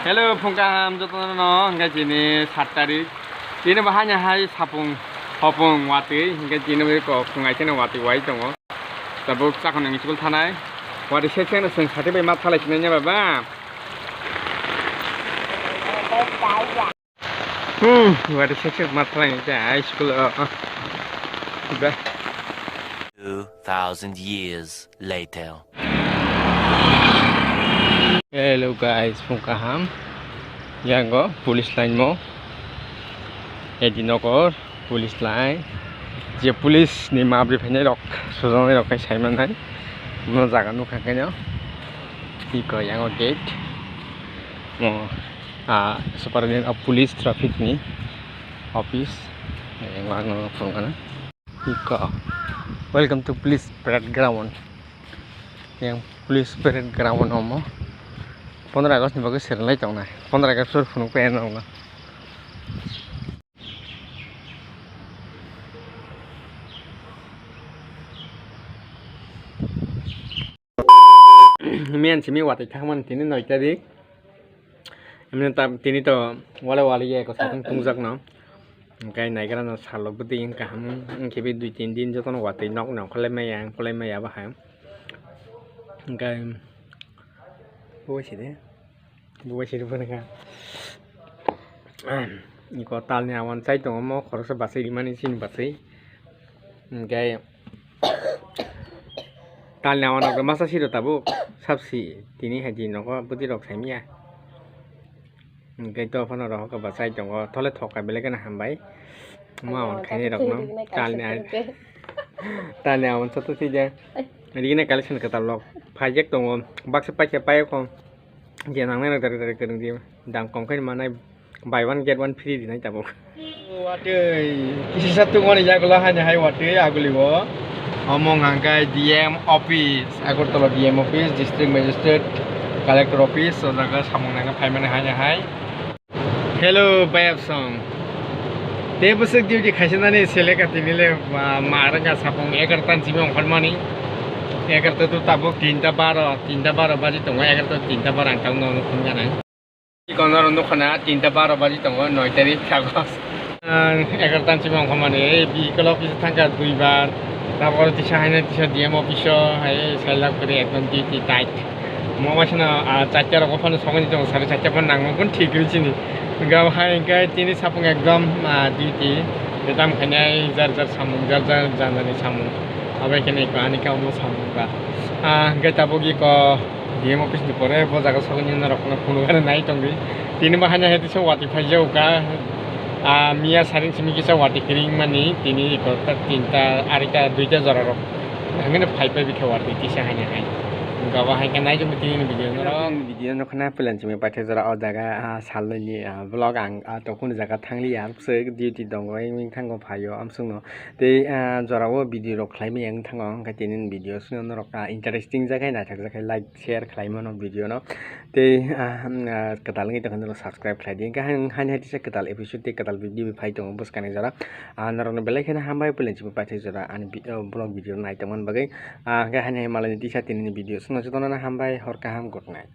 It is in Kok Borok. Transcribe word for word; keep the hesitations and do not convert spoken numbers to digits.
Hello, phung kaham jotono no, hingke chini sat tarik. Chini bo haino hai sapung hopung watwi, hingke chini bo kok phung aiteno watwi wai tongo. Tabuk chakon nang school thanai. Watwi sek sek no chwng sati bai ma thalai sinai nya baba. Hmm, watwi sek sek ma thalai nya high school o. Ba. Two thousand years later. Hello guys, phung kaham. Yango police line mo. Edi nokor police line. Je police ni mabri phainai rok, sojaknai rok khai sai mannai. Mo jaga nukha khaino. Iko yango gate. Mo, ah, superintendent of police traffic ni office. Yango ang phung kana. Iko. Welcome to police parade ground. Yang police parade ground omo. Pondro August ni bagwi serelai tongnai. Pondro August sor phunuk pai nokno. Miyan simi watwi thangmani tini noi tarik. Emne tam tini to wale wale ye ko satung tungjak no. Hingke naigra no salok bwtwi wng kaham wng khe bi dui tin din jotono watwi nok nongkhorlai maya wngkhorlai maya bahai. Hingke bo side bo side phone kha. Iko talni awan chai tongo mo khoroksa bachai rimani chini bachai. Hingke talni awan rok masa siro tabuk sabsi tini hai di nogo bwtwi rok saimya. Hingke to phano rok bachai tongo, thole thok kai belai kheno hambai. Mo awan khainai rok no talni, talni awan sato sija. Rigina collection kwtal rok phaijak tongo, baksa paikhe paiyakho. Je nangnai rok dari dari kwrwng di, dam kom khe manai, buy one get one free dinai tabuk. Watwi kisa tungmani yagulo haino hai watwi agulibo. Omo hwnka khe D M office, Agartala D M office, district magistrate, collector office, o jaga samung nangna phaimani haino hai. Hello, bayap song. Te bwswk duty khaisanani seleka tinile ma, ma rwngkha sapung egarota ni simi ongkhormani. Egarota tu tabuk tinta baro, tinta baro baji tongo, egarota tinta baro ang tabuk nono phone gana. Kono rok nukha na tinta baro baji tongo, noi tarik August. Ang egarota ni simi ongkhormani, ei vehicle office thangkha duibar, tabuk tisa haino tisa D M office o hai sailak kwrwi ekdom duty tight. Mo waisano, ah, charta rok phano sogwi tongo, sare charta phano nango, phano thik kwrwi chini. Hwnkhe hai hwnkhe tini sapung ekdom, ah, duty. Tei tamo khainai jar jar samung, jar jar jandani samung. Abai kheno eko ani khe omo samung ba. Ah, hwnkhe tabuk eko D M office ni pore bo jaga sogwi norok phano phunukgani nai tongdi. Tini bo haino hai tisa watwi phaijago ka. Ah, miya saring simi kisa watwi kwrwi wngmani, tini eko ta tinta, arita, duita jora rok. Hwnkheno phai phai bikhe watwi tisa haino hai. Hwnkhe abo hai khe nai tongdi tini ni video norok. Video no khna plan simi paithak jora o jaga, ah, salnwi ni, ah, vlog ang, ah, tokoni jaga thangliya, bwswk duty tongo, wng thango phaio amswkno. Tei, ah, jorao video rok khlaimani wng thango, hwnkhe tini ni video sino norok, ah, interesting jakhe naithok jakhe like, share khlai mano video no. Tei, ah, ah, kwtal wngwi tongkha norok subscribe khlai di. Hwnkhe haino hai tisa kwtal episode tei kwtal video phai tongo bwskangni jora. Ah, norokno belai kheno hambai, puilani simi paithak jora ani vi-, oh, vlog video nai tongmani bagwi. Ah, hwnkhe haino hai malai ni tisa tini ni video sino jotono hambai, hor kaham, good night.